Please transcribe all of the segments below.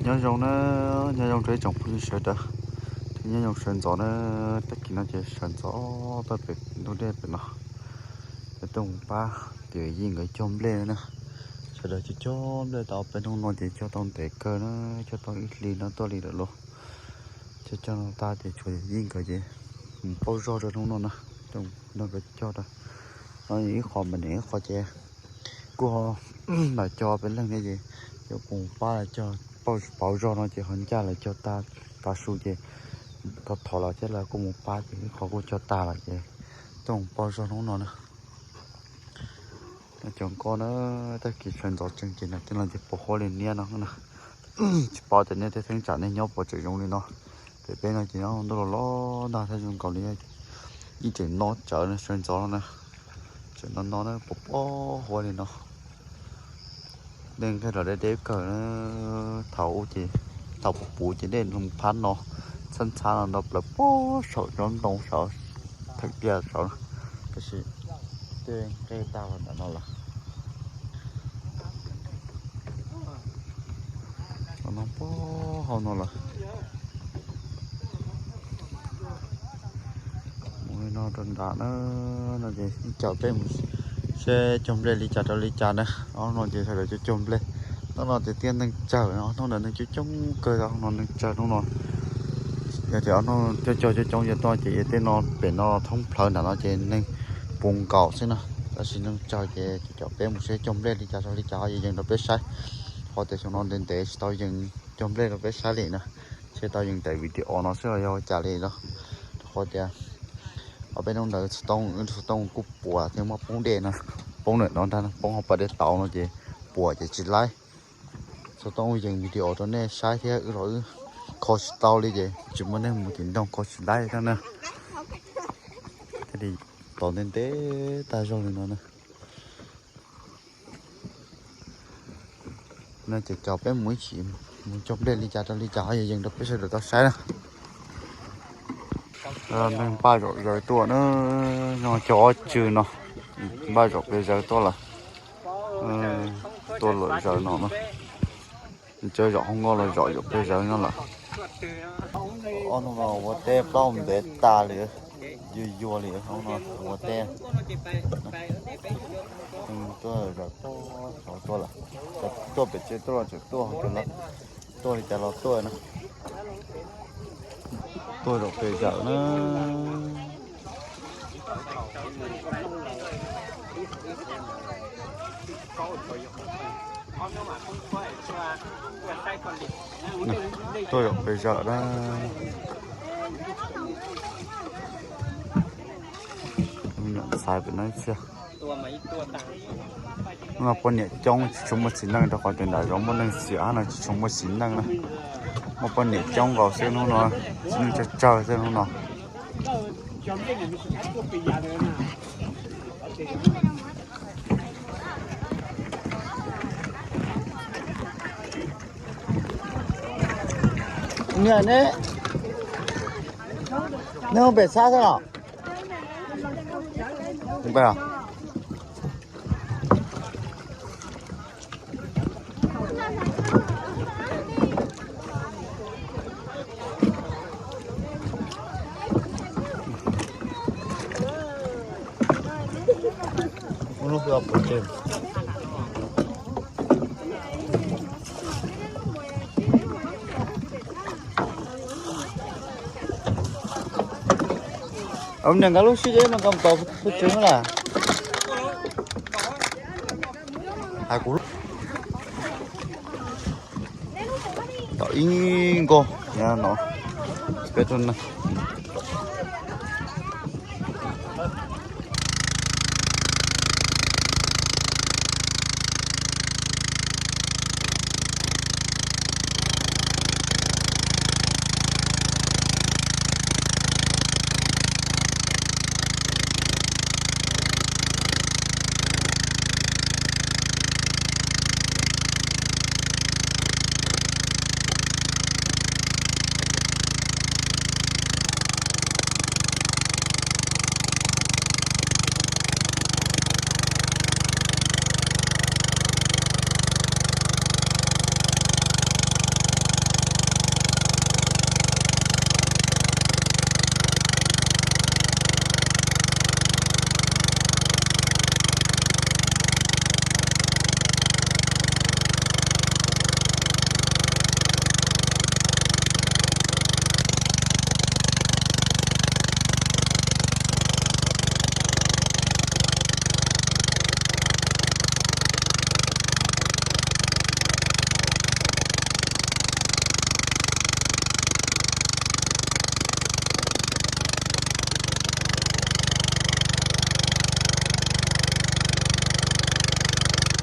Nyob zoo na, nyob zoo rau ib tsoom phooj ywg sawv daws, thiab nyob zoo sawv ntxov na. Tag kis no ces sawv ntxov tau pem ntug dej pem no, ces tuaj mus pab Tiam Yij nkawd cog nplej na. Sawv daws cog cog nplej tau peb hnub no ces cog tau ntev kawg na, cog tau ib hlis no tuaj li lawm lauj. Cog cog no tag ces tshuav Yij nkawd ces mus pauj zog rau hnub no na, tuaj nrog nkawd cog rau. No ib qho mas niam ib qho ces kuj ho los cog peb leeg thiab ces yuav kuj mus pab los cog pauj pauv zog no ces ho ncaj lawv cog tag tav su ces thov thov lawv thiab lawv kuj mus pab ces ib qho kuj cog tag lawm ces tuaj mus pauj zog hnub no na. Cov nkoj na, tag kis sawv ntxov tsees ces nws tej no ces pos huab li niab no na. Tsis paub tias nej tej thaj tsam nej nyob puas tseem zoo li no. Pem peb no ces nyob ntuj los los ntag thiab zoo nkaus li ib tseem no tsawv no sawv ntxov no na. Tseem no no na pos pos huab li no. Dej nqig los deb deb kawg na. Thaum ub ces, thaum puv puv ces dej mus phab no, ntxhab ntxhab no nto plaws pog saum cov ntoo saud, thawm tiaj saud na. Tab sis dej nqig tag los ntawm no lawm. Los no pog hauv no lawm. Mus li no rau nram na, no ces ib co peb mus seb cog nplej li cas rau li cas na. Ob no ces sawv daws cog cog nplej. Hnub no tias tiaj neeg tsawg no, hnub ntawd neeg coob coob kawg, hnub no neeg tsawg hnub no. Yog tias ob hnub cog cog coob coob yuav tuaj ces tej no pem no thoob plhawv nram no ces neeg puv nkaus xwb na. Tab sis neeg tsawg ces cov peb mus seb cog nplej li cas rau li cas ho yees rau peb saib. Qhov tias xyoo no ntev ntev tsis tau yees cog nplej rau peb saib li na. Seb tau yees daim video no xwb los yog ua cas li los. Rau qhov tias ob peb hnub ntawd xov tooj wb xov tooj kuj puas thiab muab poob dej no, poob ntawm no ntag, poob hauv pas dej tauv no ces puas ces tsis laib. Xov tooj yees video rau nej saib thiab wb los wb kho tsis tau li ces tsis muaj neeg mus tim nroog kho tsis laib thiab na. Thiaj li tos ntev ntev tag zog li no na. No ces cov peb mus ib chim mus cog nplej li cas rau li cas ho yees rau peb sawv daws tau saib na. Neeg npaj zom zaws tuaj na, no cog ob tswg no, npaj zom pes zaws tuaj lawm. Tuaj lawm zaws no na. Cov zom hauv nkoj los zom zom pes zaws no lawm. Ob hnub no ua teb plaub ntev tas li, yuag yuag li, hnub no ua teb. Tuaj zaws tuaj, tuaj lawm. Tuaj pem tsev tuaj los tseem tuaj, tuaj li cas los tuaj na. Tuaj zom pes zaws na. Tuaj zom pes zaws na. Nyuam ntxhais pem no ib txhia. Hnub no poj niam coob tsis tshua muaj txiv neej rau qhov tias nram zos muaj neeg xiam no tsis tshua muaj txiv neej na. Muaj poj niam coob nkaus xwb hnub no, txiv neej tsawg tsawg xwb hnub no. Niam ne, neb mus pem xab xwb los? Niam nkad lub sib deb no koj mus tos pem tsev no las. Hais kuv tom ib nkoj no peb tuaj na.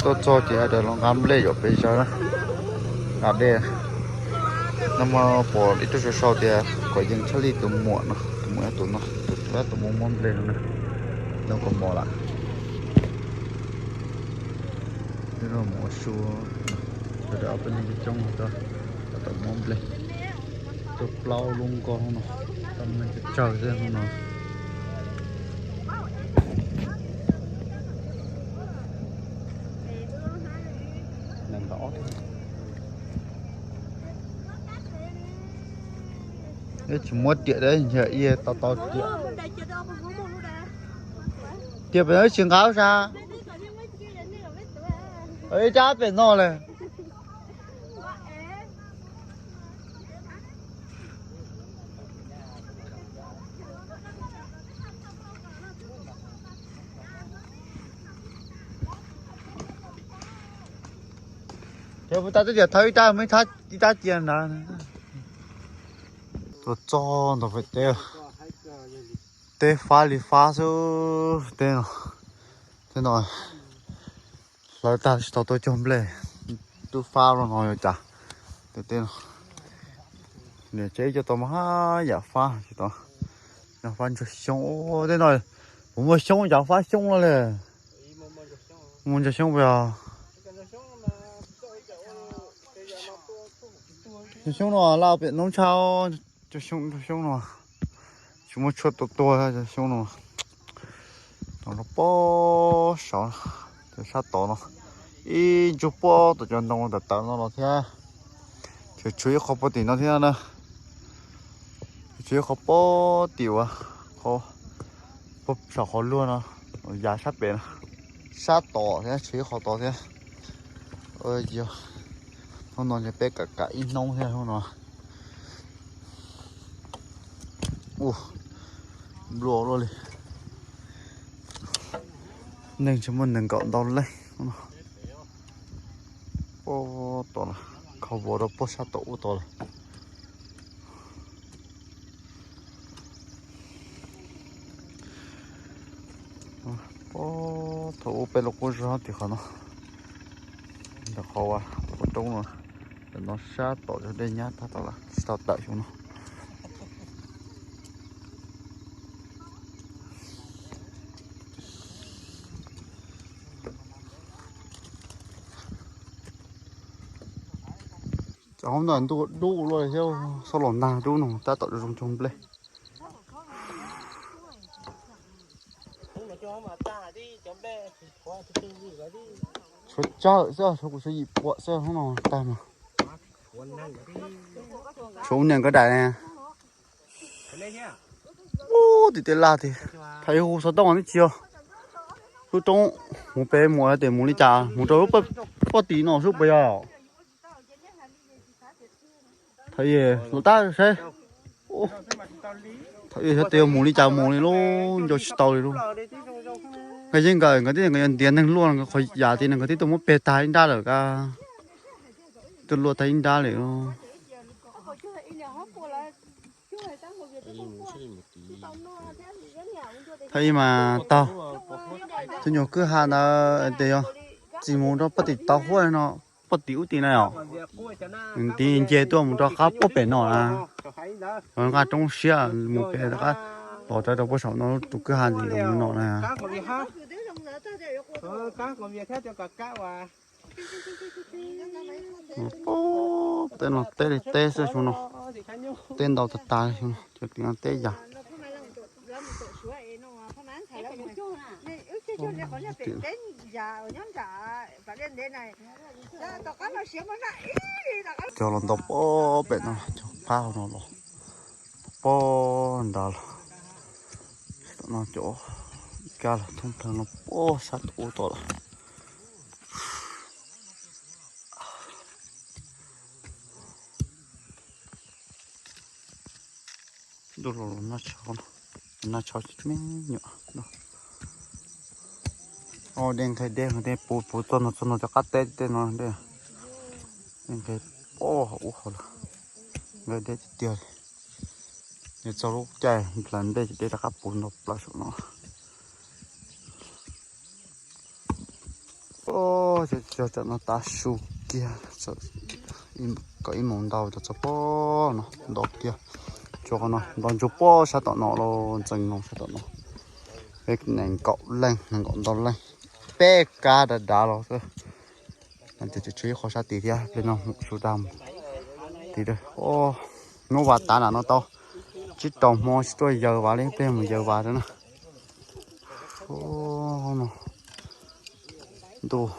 Tuaj txog ces hais tias los nqa nplej yuav peb zaub na, nqa dej. No mas pom ib tug sau sau tias kom yees tshaj li tus muam no, tus muam tus no, tus tus mus muab nplej no na, no kos mos lawm. Mus ua su, sawv daws ob peb leeg coob coob, tab tom muab nplej. Tuaj plaub lub nkoj no, tau me tsawg tsawg xwb no. Tsis muab riam, yog tau tau riam. Tias pem no tsis nqa ua sa, ib rab pem no lawm. Ces puas tas twb tias thawb ib rab, muaj ib rab cia ntawd. Tuaj txog ntawm pem teb, teb fab li fab xwb. Teb no, teb no hlawv tag tsis tau tuaj cog nplej, twb fab los no yuav cas. Teb no, niam tsev coj tau mas haj yam fab tsis tau, yog fab ntsuag xyoob. Teb no, kuv muaj xyoob cas fab xyoob no li. Muaj ntsuag xyoob puas yog? Ntsuag xyoob no laj pem noob tshaj, ntsuag xyoob, ntsuag xyoob no. Tsis muaj tshuaj tua tuag ntsuag xyoob no. Los rau pob saud, cov sab tod no, ib ntsuag pob tom cov ntoo tawv tawv no los thiab. Tseem tshuav ib qho puag tim no thiab na. Tshuav ib qho pob tim uas, qhov, puag saum qhov luag no, yav sab pem no, sab tod thiab, tshuav ib qho tod thiab. Hnub no ces peb kam kam ib hnub thiab hnub no. Ua, nplua luaj li. Neeg tsis muaj nees nkaum ntau leej. Puag tom lawm, kho vos rau puag sab tom ub tod lawm. Puag thaum ub peb los kuj zog tim qhov no, ntawm qhov uas qhov roob no, ntawm no sab tom zog dej nyab tag tau lawm, tsis tau tawm xyoo no. Txawm hauv ntawm ntuj dub luaj li thiab, xyov los nag dub no tab tom zoo cog nplej. Tshuav tsawg xwb, tshuav kuv tshuav yim puam xwb hnub no tag mas. Tshuav ub niam nkawd daim ne. Ub, tim tej laj tiag. Thaum ub hu xov tooj tib tsis yog lub roob mus pem mus tias mus li cas mus rau lub pob tim no xwb puas yog? Thaum ub los tab saib, thaum ub xyov tias mus li cas mus li lub nco tsis tau li lub. Nkawd yeej nkawd, nkawd twb nkawd yuav ntiav neeg luaj, nkawd qhov yam tias nkawd twb tau muab peg tag ib nrab lawm, twb luaj tag ib nrab lawm. Thaum ub mas taug tus nyuag kwj ha ntawd tias yog tsis mus rau pob tim tod huab no, pob tim ub tim na os, nws nce tuaj mus rau qab pob pem no na, nqa roob siab mus pem rov qab los rau rau pob saum no tus kwj ha ntawd mus no na. Pob, teb no teb li teb xwb xyoo no, teb ntau tag tag xyoo no, cov tim no teb yas. Cog los ntau pob pem no, cog phab hauv no los pob nrad los, tom no cov kab los thoob plaws no pob sab tom ub tod lawm. Ntuj los los nag tshauv, nag tshauv me nyuam. Dej nqes deb, dej puv puv txog no txog no cov qab teb tej no, dej nqes pob hauv ub hauv lawm, nqes deb tiag tiag li. Nws txog lub caij nplawm nplej ces dej rov qab puv ntau plaws saum no. Cog tsam no tav su kiag, kom ib moos ntau rau txog pem no nto kiag. Tsuas qhov no nto ntsuag pem sab tom no los ntxees no sab tom no. Peb nees nkaum leej, nees nkaum ntau leej, peb kab dav dav los xwb. Ces tshuav ib qho sab tid thiab, peb no mus su tag mus tid. Hnub vas tav nram no tau tsib rau hmo tsis tuaj yaws vas li, peb mus yaws vas rau na. Ntuj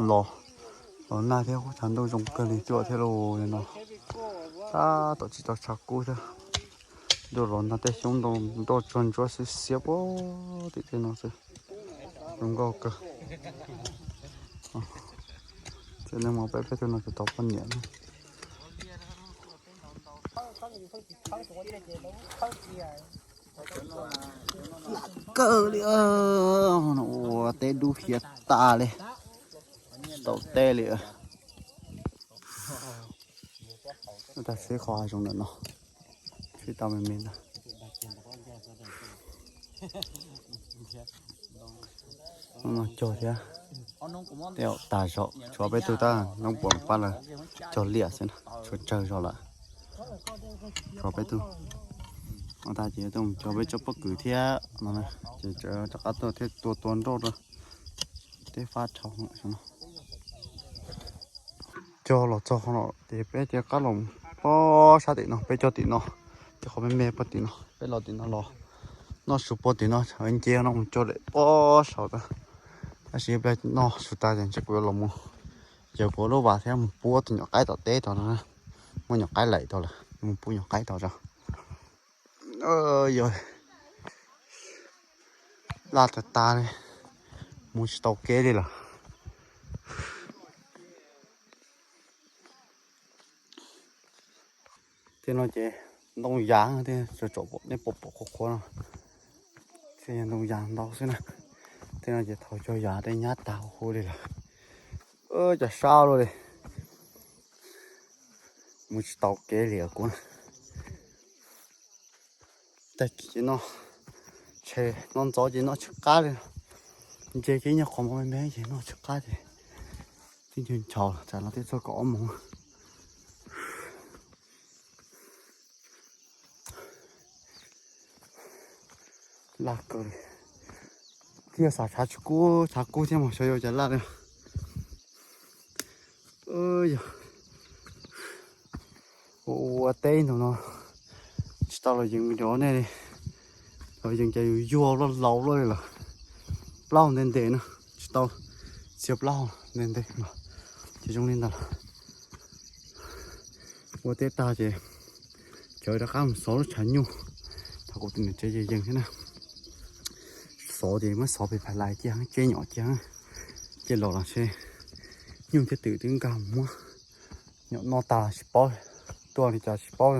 los, los nag thiab, tshav ntuj zoo kawg li, cua thiab los no. Tab tom tsis tau tshav kub thiab. Ntuj los nag, tej xyoob ntoo nroj tsuag ntsuab xiab xiab puag tim tej no xwb. Zoo nkauj kawg. Ces nej mus peb, peb tug no tsis tau poj niam na. Lam kawg li, ua teb dub hiav tas li, tsis tau teb li. Tag seb qhov hav zoov ntawm no, sib tau me me ntag. Cog thiab, tej zaum tas zog, tshuav peb tug tab noob puas pab lawv cog liam xwb na, tshuav tsawg zog lawm. Tshuav peb tug, tas ces cog peb tsob pob kws thiab no, ces rov qab tuaj thiab tua tua nroj rau tej fab dhau no. Cog los txog qhov no ces peb cia li qab los pob sab tim no, peb cog tim no, tej qhov me me pob tim no, peb los tim no los noj su pob tim no, nce no mus cog lawm pob saud tag. Tab sis ib pliag noj su tas ces ntshe kuv yuav los mus yaws kuv lub vas thiab mus pub tus nyuam qaib tom teb tod no, muaj nyuam qaib laim tod lawm, mus pub nyuam qaib tod tso. Yog laj tag tag li, mus tsis tau kev li lawm. Tej no ces ntoo yav, tej tsom nej pom pom qhuav qhuav no, tej yog ntoo yav ntau xwb na. Tej no ces thaum cog yav tej nyab tag huv huv li lawm. Cas sab luaj li, mus tsis tau kev li kuv na. Tag kis ces no, tshe no ntxov ces noj tsis qab li. Nce kiag nyuag qhov mov me me ces noj tsis qab ces twb ncho ncho tsam no twb txog kaum ob moos. Laj kawg li, thiaj xav tshav tsis kub, tshav kub thiab mas xyov yuav cas laj li. Yog ua teb ntawm no tsis tau los yees me rau nej li, los yees ces yus yuag loj laus loj li lawm. Plaub ntev ntev no, tsis tau txia plaub ntev ntev los ces zoo li ntawd. Ua teb tag ces cawv rov qab mus xov lub tshav nyuj, thaum kuv tus niam tsev yees yees thiab na. Xov ces muab xov pem phav lais cia, tseb nyom cia, cia los los ntshe nyuj thiab twm twb nkag mus muab. Nyom noj tag los tsis paub, tuaj li cas tsis paub.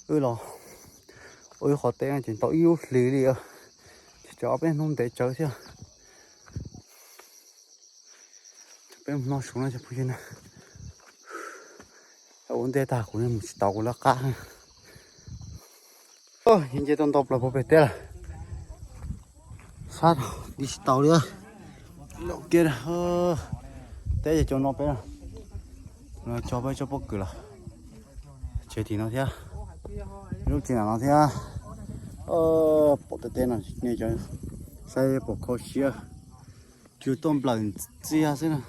Wb los ua ib qho teb no ces tau ib lub hlis li, ces tseem ob peb hnub ntev tsawv thiab. Peb mus noj su no cov phooj ywg na. Ua ntej tag kuv mus tsis tau kuv laj qab. Nce tau ntau plaws puag pem teb lawm. Sab di tsis tau li. Laum kiag, teb ces cov no peb, no cog peb tsob pob kws los tsev tim no thiab, lub tsev nram no thiab. Pom tej teb no nej cov saib pom kho siab, cua tuaj nplawm txiag xwb na.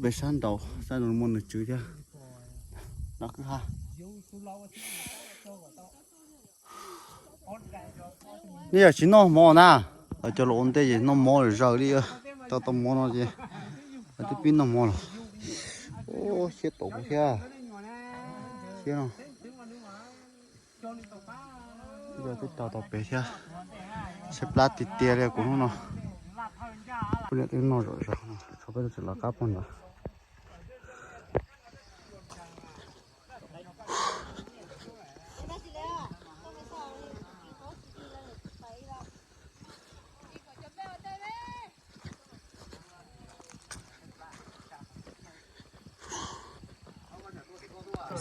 Pem sab nraud, sab nraud muaj nws tswv thiab. No kwj ha. Nej yam tsis noj mov na, cov los ua ntej ces noj mov zaws li, tau tau mov no ces twb pib noj mov los. Siab tau thiab, siab no. Yog twb tau tau pem thiab, siab plab tiag tiag li kuv hnub no. Poj niam twb noj zom zaws, tshuav peb tug tseem lawv qab pog ntawd.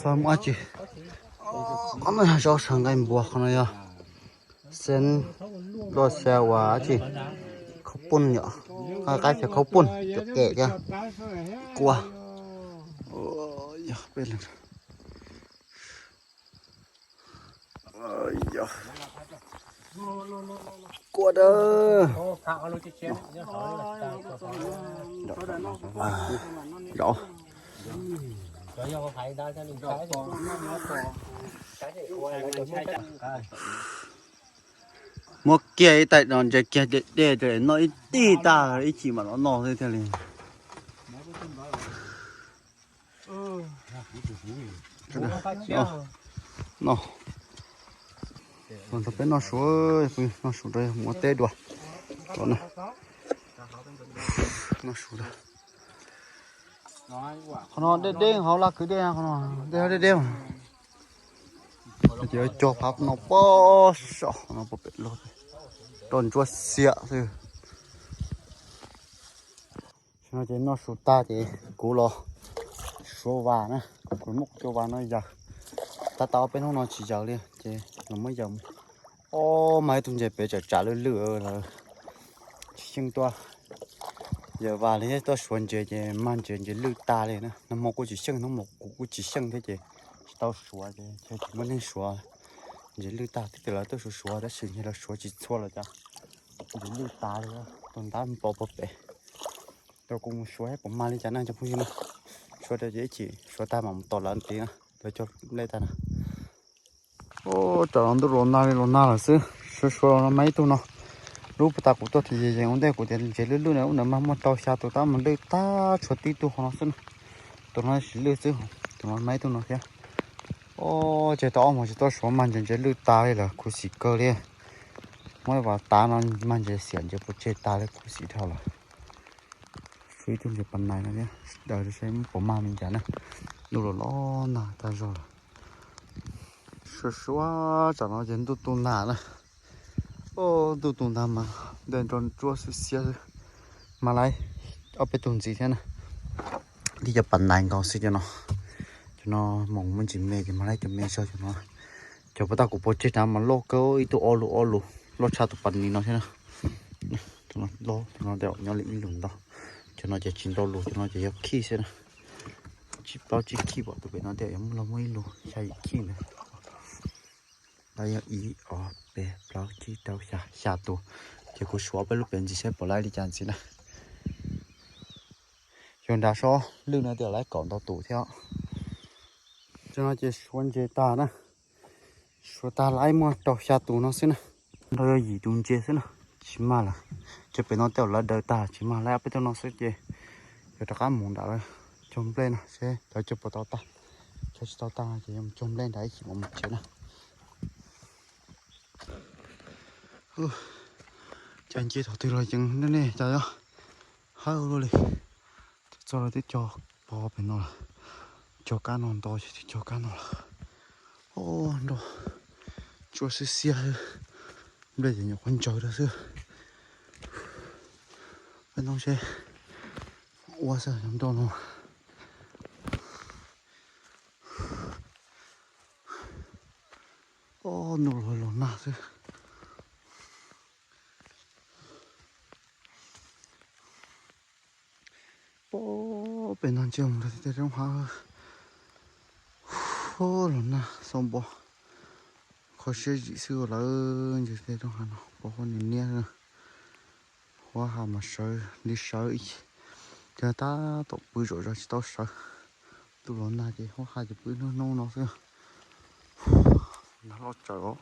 Xav muaj dab tsi? Qhov no yog zaub saw nqaij npua, qhov no yog xeeb, luaj xav ua dab tsi, khaub poob yom. Qaib, qaib cov khaub puj cov kem thiab. Kua. Yog peb leeg. Kua dawb. Yog. Muab kiag ib tais no ntses kiag dej dej noj ib tij tag ib chim mam los noj xwb thiaj li. No, no peb noj su, noj su rau mus ua teb dua. Noj su rau. Qhov no deb deb hauv laj kwv dej, qhov no dej deb deb. Ces cog phav no pob saum no pem los rau ntsuab xiam xwb. No ces noj su tag ces kuv los suav vas na, kuv muab kuv cov vas no yaws. Tab tau peb hnub no tsis yaws li ces los muab yaws mus. Ob, mag ib tug ntses pem tsam tsam lwj lwj lawm, tsis xyeej tuaj yaws vas li thiab tuaj suav ntses ces mag ntses ntses lwj tag li na. Nag hmo kuj tsis xyeej, hnub no kuv kuj tsis xyeej thiab ces tsis tau suav ces tsis muaj neeg suav. Ntses lwj tag, twb tias lawv tuaj suav suav tab sis ntshe lawv suav tsis txhua los cas, ntses lwj tas li, tus ntab npau puag pem. Rau kuv mus suav puas mag li cas na cov phooj ywg na. Suav rau ces ib chim suav tag mam mus tom lawv tid na, lawv cog nplej tag na. Ub, tsam no ntuj los nag li los nag lawm xwb, suav suav los no mag ib tug no. Lub puag ta kuv tuaj tim yees yees ua ntej kuv tias ntses lwj lwj na, ub ntawd mag muaj rau xya tus tab mas lwj tag tshuav tib tug qhov no xwb na. Tus no tsis lwj xwb, tus no mag ib tug no thiab. Ub, tseg tau ob hmos tsis tuaj suav mag ntses ntses lwj tas li lawm, khuv xim kawg li. Muab ib vas tav no mag ntses xiam ntses puas tseg tas li, khuv xim dhau lawm. Suav ib tug ntses pas nais no thiab, daws saib puas mag li cas na. Ntuj los los nag tag zog lawm. Suav suav tsam no ces ntuj tu nag na. Ntuj tu nag mas dej nrov ntsuab xwb xiab xwb. Mag laib ob peb tug ntxiv thiab na. Tib cov pas nais nkaus xwb cov no. Cov no moos muaj ntsis me ces mag laib cov me zog cov no. Cov puag ta kuv pov tseg na mas loj kawg, ib tug ob lus ob lus, loj tshaj tus pas nais no thiab na. Tus no loj, tus no nyob li ib lus ntau. Cov no ces tsis ntau lus, cov no ces yog khij xwb na. Tsis paub tsib khij pom tus pem no tias yuav muaj los muaj ib lus xya yim khij ntawd. Tab yog ib ob peb plaub tsib rau xya, xya tus. Ces kuv suav peb lub pem ntxiv saib puas laib li cas ntxiv na. Yog nrad sob lwj no tias laib kaum ntau tus thiab. Cov no ces suav ntses tag na. Suav tag laib muaj rau xya tus no xwb na. Nrau yog yim tus ntses xwb na. Tsis mag lawm. Cov pem no tej zaum lawv daws tag tsis mag, laib ob peb tug no xwb ces yuav rov qab mus nram lawv cog nplej na seb lawv cog puas tau tag. Cog tsis tau tag no ces yuav mus cog nplej nrad ib chim mam mus tsev na. Cas nce thaum twg los yees nej cas yog hawb luaj li. Twb txog lawv twb cog pog pem no lawm. Cog kab no nto ces twb cog kab no lawm. Nrau ntsuab xiab xiab xwb. Nplej ces nyuam qhuav ntsaws rau xwb. Peb ntoo seb ua xwb nrau no. Ob, ntuj los los nag xwb. Pem no ntsia mus rau tej roob hav. Los nag xau npo. Kho siab zim xwb lawm, ntsia tej roob hav no pom huab niam niab. Huab hav mas sawv li sawv, cov tab tom pw zom zaws tsis tau sawv. Ntuj los nag ces huab hav ces pw hnub hnub no xwb. Nag loj tsawv os.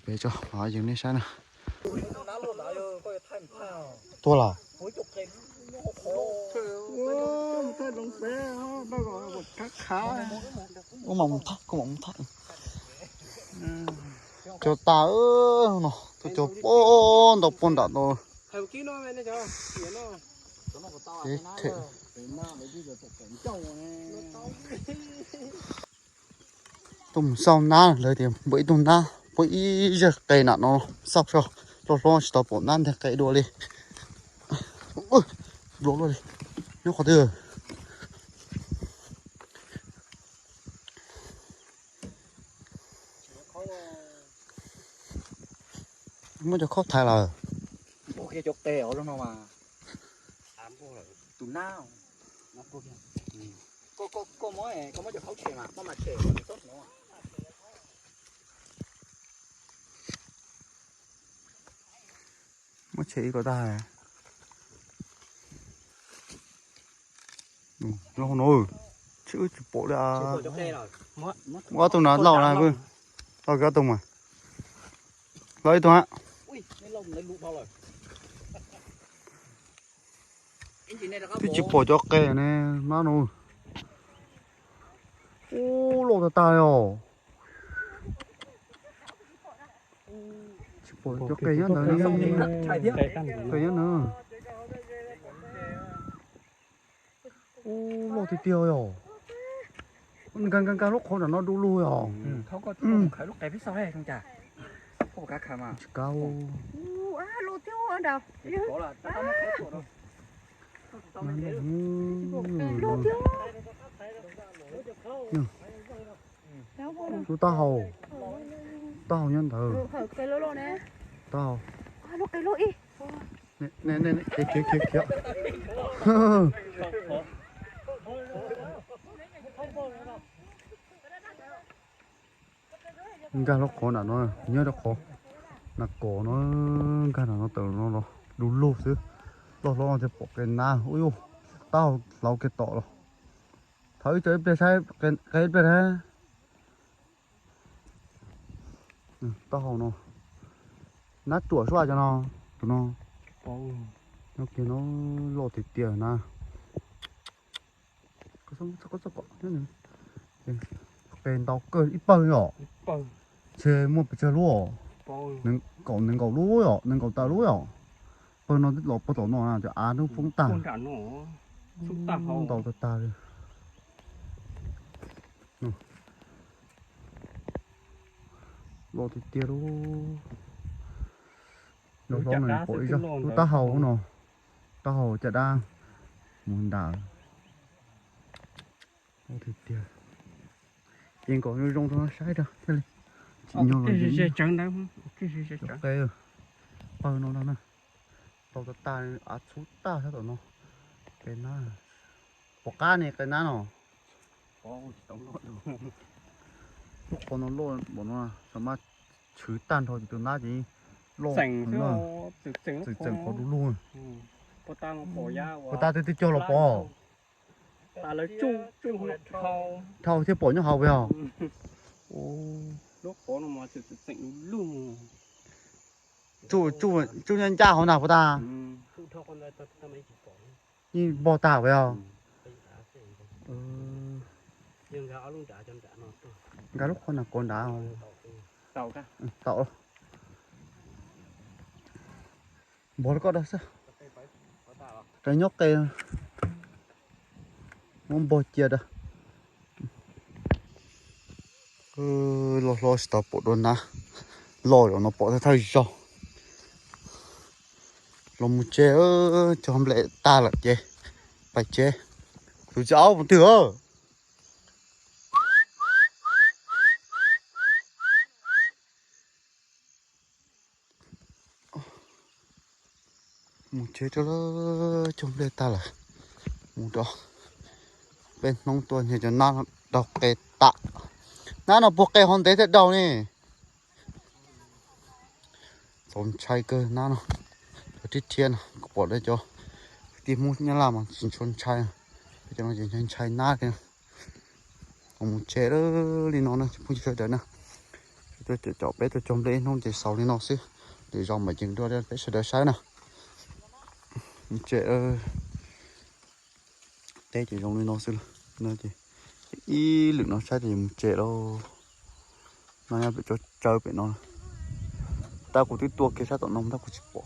Pem tso, yees nej saib na. Tuag lawm. Wb mam mus thaj, kuv mam mus thaj. Cog tas no, tus cog pob ntau pob nram no. Tuaj mus xauj nab, lawv tias npuab ib tug nab, npuab ib zeg qe nram no, xauj so, loj hlob tsis tau pom nab nteg qe dua li. Nplo luaj li, nyob qhov twg? Muab cov khaub thaiv lawm. Tus nab, koj muab cov khaub tshem mas, koj mas tshem. Muab tshem ib ko tag. Los no, tsis, wb tsis pom li. Muab ob tug no lauj na, lauj kiag ob tug mas. Lauj ib tug hab. Twb tsis pom cov qe ne, nab no. Ub, loj tag tag li os. Tsis pom cov qe nyob ntawd li. Qe nyob ntawd. Ub, loj tiag tiag os. Nkag nkag nkag lub qhov nram no du lug os. Tsis kav. Lub taub hau, taub hau nyob ntawd. Taub hau. Khiav khiav khiav. Nkag lub qhov nram no, nyob rau qhov na kos no, nkag nram no tawm no los du lug xwb. Loj hlob no thiaj pom qe nab. Ub yuj, taub hau hlauv kiag tom los. Thaum ib tso ib pliag saib, qe ib pliag na. Taub hau no, nab ruam sua cov no, tus no. Nyob kiag no, loj tiag tiag na. Qe ntau kawg, ib pawg os. Ntshe muaj pes tsawg lub os. Kaum, nees nkaum lub os, nees nkaum tawm lub os. Pawg no los pawg tom no na, cov av twb poob tag. Ntau tag tag li. Loj tiag tiag lub. Loj hlob no pom ib zaug. Lub taub hau no, taub hau caj dab mus nram. Loj tiag tiag. Ces nkaus zoo zoo rau no saib rau thiaj li tsim nyog los ze ze. Qe, pawg no no na. Tau tag tag, av txhub tag sab tom no. Qe nab, pom qab ne qe nab no. Lub qhov no loj npaum no, xav mas tshwv tag nrho ces tus nab ces loj, txeem qhov du lug. Puag ta twb cog los pom. Dhau thiaj pom nyob hauv pes os. Tsuj ncaj ncaj hauv na puas tas? Yeej npog tag pes os. Nkag lub qhov na kov nrad. Tau, npog rau koj dag xwb. Qe nyob qe, muab npog cia rau. Loj hlob tsis tau pom dua nab, loj zaum no pom thawj thawj zaug. Los mus tsev, cog nplej tag lawm ces pais tsev. Tus txiv aub mus twg? Mus tsev rau lawm, cog nplej tag lawm. Mus rau peb hnub tuaj nyiag cov nab daug qe tam. Nab no puag qe hov ntev thiaj daug ne. Txaus ntshai kawg nab no. Cov rhiab rhiab no kuv pom cov kwv tij Hmoob Nyab Laj mas tsis ntshai, cov no ces ntshai ntshai nab kiag. Mus tsev li no na cov phooj ywg sawv daws na. Caum peb tuaj cog nplej ib hnub ces xaus li no xwb, lwm zaus mam ceev dua rau peb sawv daws saib na. Mus tsev. Teb ces zoo li no xwb lawm. Ib lwm no saib ces mus tsev lauj. No nyob pem tsob tsawb pem no. Tab kuv twb tua kiag sab tom no tab kuv tsis pom.